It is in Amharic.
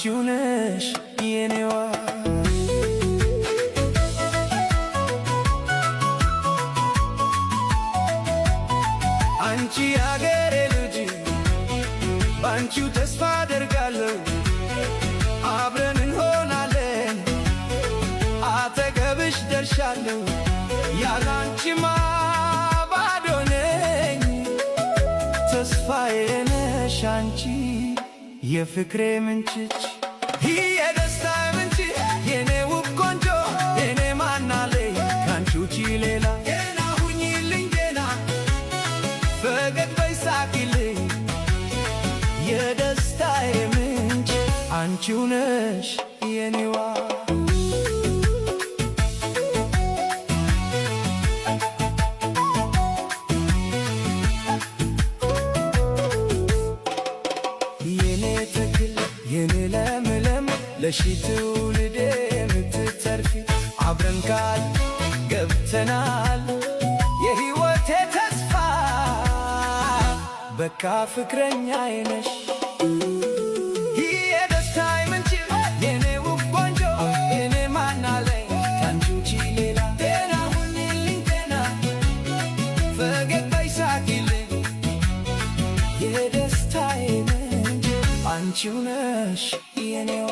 አንቺው ነሽ የኔዋ። አንቺ ያገሬ ልጅ፣ ባንቺው ተስፋ አደርጋለሁ፣ አብረን እንሆናለን፣ አጠገብሽ ደርሻለሁ። ያላንቺማ ባዶ ነኝ። ተስፋዬ ነሽ አንቺ፣ የፍቅሬ ምንጭ፣ የደስታ ምንጭ፣ የኔ ውብ ቆንጆ። የኔ ማናለኝ ካንቺ ውጪ ሌላ? ደህና ሁኚልኝ ደህና፣ ፈገግ በይ ሳቂልኝ፣ የደስታዬ ምንጭ አንቺው ነሽ የኔዋ። የኔ ተክል፣ የኔ ለምለም፣ ለሺ ትውልድ የምትተርፊ፣ አብረን ቃል ገብተናል፣ የሕይወቴ ተስፋ፣ በቃ ፍቅረኛዬ ነሽ። የደስታዬ ምንጭ፣ የኔ ውብ ቆንጆ፣ የኔ ማናለኝ ካንቺ ውጪ ሌላ? ደህና ሁኚልኝ ደህና፣ ፈገግ በይ ሳቂልኝ፣ የደስታዬ ምንጭ አንቺው ነሽ የኔዋ።